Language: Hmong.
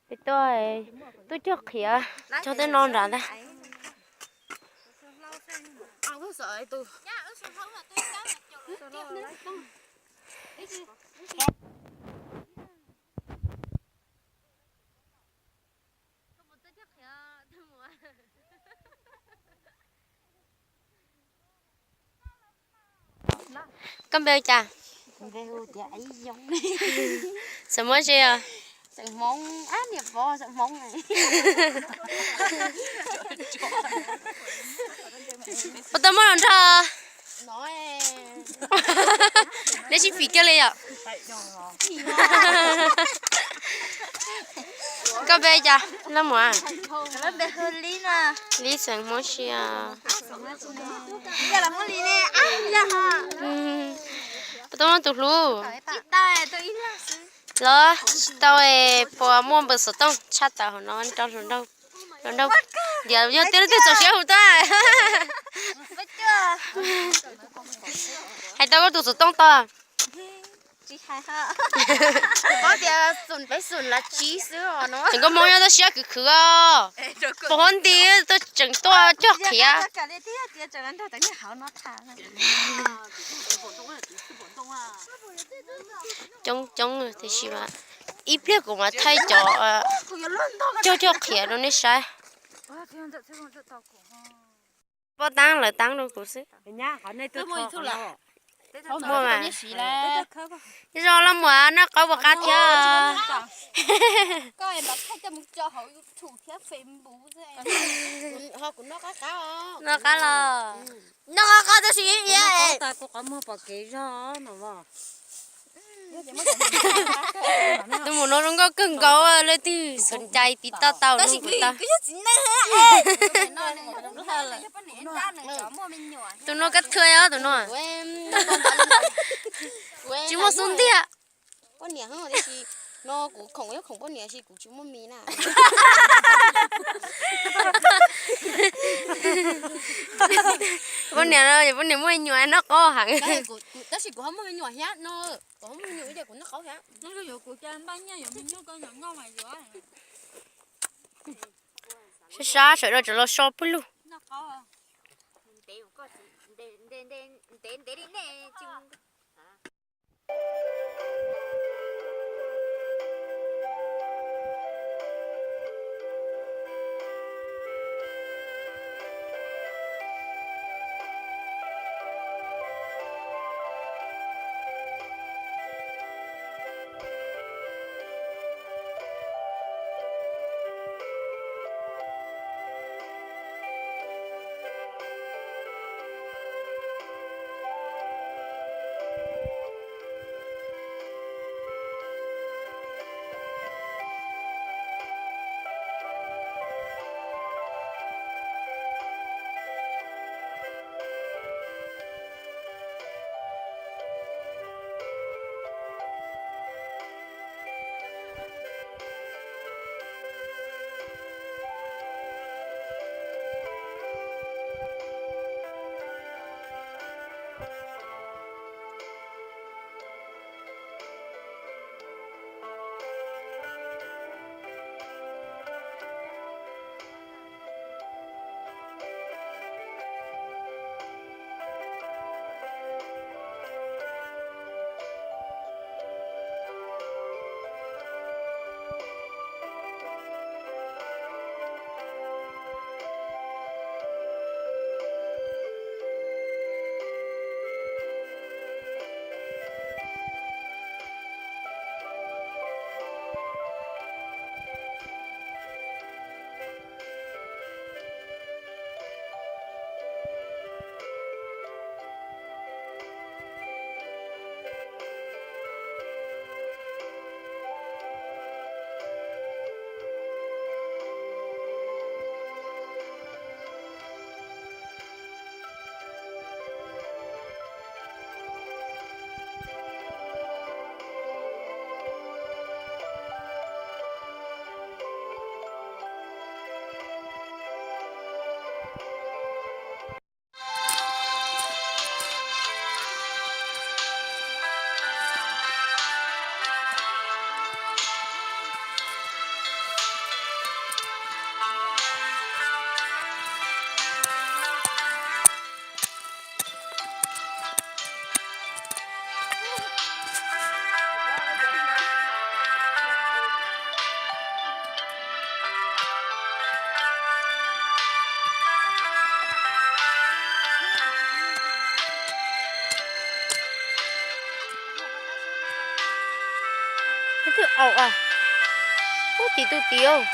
Peb tuaj, tuaj cog qhiav, cog tej no nrad ntag. Koj npe ua cas? Xeem Hmoob tsi os? Xeem Hmoob, niam pov xeem Hmoob. Puas tau muaj hluas nraug? Neb sib fim kiag li yom. Koj npe cas leej muam? Li xeem Hmoob tsi os? Puas tau muaj tus hlub? Los tsis tau, puas muaj npawb xov tooj tshaj tawm hauv no rau hluas nraug, hluas nraug, tias yog twg leej twg txaus siab hu tuaj. Hais tau koj tus xov tooj tau. Tseem koj Hmoob nyob toj siab khwv khwv os. Puas huab nti tuaj tseem tuaj cog qhiav. Coob coob tiam sis mas ib pliag kuv mam thaij cov cog cog qhiav rau nej saib. Pob taab lawv taab rau kuv xwb. Muaj mas. Zoo los muam, noj qaub puas qab thiab? Noj qab los? Noj qab qab tab sis ib iab. Tus muam no zoo nkauj kawg nkaus, leej twg xav cai tiv toj tau nug kuv tau. Tus no kab thawj os, tus no. Tsis muaj xub ntiag. Poj niam, tiam sis no kuv khoom nyob khoom poj niam, tiam sis kuv tsis muaj mis na. Poj niam no, poj niam muaj me nyuam noj qaub heev. Tab sis kuv ho muaj me nyuam thiab no, kuv ho muaj me nyuam ib yam kuv noj qaub thiab. Sab sab sawv daws tseem los so pawg lug. Twb au a, ub tim tus tim.